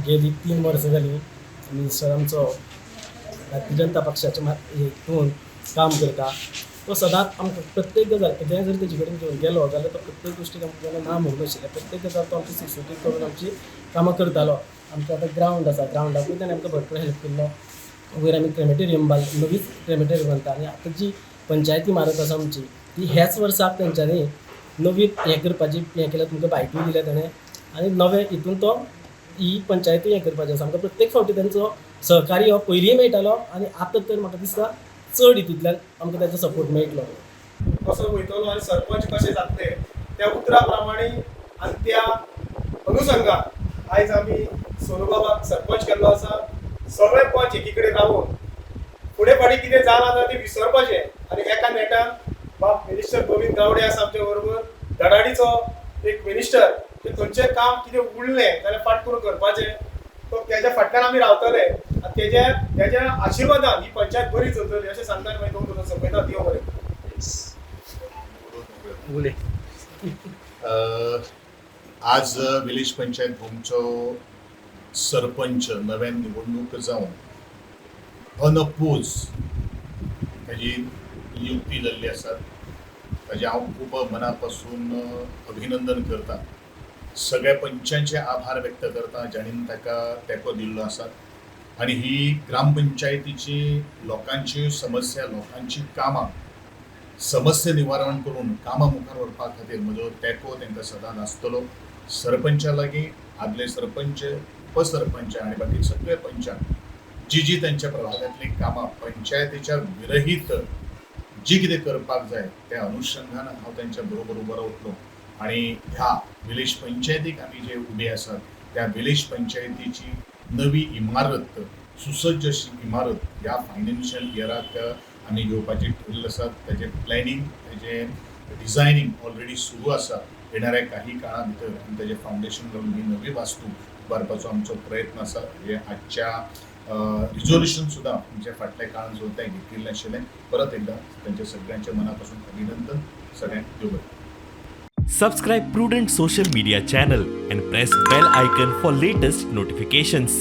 गेली 3 वर्सां जालीं मिनिस्टर आमचो भारतीय जनता पक्षाच्या हितून काम करता. तो सदांच आमकां प्रत्येक गजाल, कितेंय जर तेजे कडेन घेवन गेलो जाल्यार तो प्रत्येक गोश्टीक आमकां केन्ना ना म्हणूंक नाशिल्लें. प्रत्येक गजाल तो आमची सुटसुटीत करून आमची कामां करतालो. आमचें आतां ग्रावंड आसा, ग्रावंडाकूय ताणें आमकां भरपूर हेल्प केल्लो. वयर आमी क्रेमेटेरियम बांद, नवीच क्रेमेटेरियम बांदता. आनी आतां जी पंचायत इमारत आसा आमची, ती ह्याच वर्साक तेंच्यांनी नवी हें करपाची हें केलें. तुमकां बायटूय दिल्या ताणें आनी नवें हितून तो ही पंचायती हें करपाचें आसा. आमकां प्रत्येक फावटी तेंचो सहकार्य हो पयलींय मेळटालो आनी आतां तर म्हाका दिसता चड हितूंतल्यान आमकां तेजो सपोर्ट मेळटलो. कसो वयतलो आनी सरपंच कशे जातले, त्या उतरा प्रमाणे आनी त्या अनुसंगान आयज आमी सोनूबाबाक सरपंच केल्लो आसा. सगळे पंच एकी कडेन रावून फुडें फाटीं कितें जालां जाल्यार तें विसरपाचें आनी एका नेटान बाब मिनिस्टर गोविंद गावडे आसा आमच्या बरोबर, धडाडीचो एक मिनिस्टर की खंयचें काम कितें उरलें जाल्यार फाट करून करपाचें. तो तेज्या फाटल्यान आमी रावतले आनी तेज्या आशिर्वादान ही पंचायत बरी चलतली अशें सांगता आनी मागीर दोन दोन सोंपयता. देव बरें. उलय. आज विलेज पंचायत भूमचो सरपंच नव्यान निवडणूक जावन अनअपोज ताजी नियुक्ती जाल्ली आसा, ताजें हांव खूब मना पासून अभिनंदन करता. सगळ्या पंचांचे आभार व्यक्त करता जांणी ताका तेंको दिल्लो आसा. आनी ही ग्रामपंचायतीची लोकांची समस्या, लोकांची कामां, समस्या निवारण करून कामां मुखार व्हरपा खातीर म्हजो तेंको तांकां सदांच आसतलो. सरपंचा लागीं, आदले सरपंच, उपसरपंच आनी बाकी सगळे पंचांक जी जी त्यांच्या प्रभागांतली कामां पंचायतीच्या विरहीत जी कितें करपाक जाय, त्या अनुशंगान हांव त्यांच्या बरोबर उबो रावतलो. आनी ह्या विलेज पंचायतीक आमी जे उबे आसात, त्या विलेज पंचायतीची नवी इमारत, सुसज्ज अशी इमारत ह्या फायनान्शियल इयराक आमी घेवपाची ठरलें आसा. ताजें प्लॅनिंग, ताजें डिझायनींग ऑलरेडी सुरू आसा. येणाऱ्या काही काळा भितर आमी ताजें फावंडेशन घालून ही नवी वास्तू उबारपाचो आमचो प्रयत्न आसा. हे आजच्या रिजोल्युशन सुद्दां आमच्या फाटल्या काळान सुद्दां तें घेतिल्लें आशिल्लें. परत एकदां तांच्या सगळ्यांच्या मना पासून अभिनंदन. सगळ्यांक देव बरें. Subscribe Prudent Social Media channel and press bell icon for latest notifications.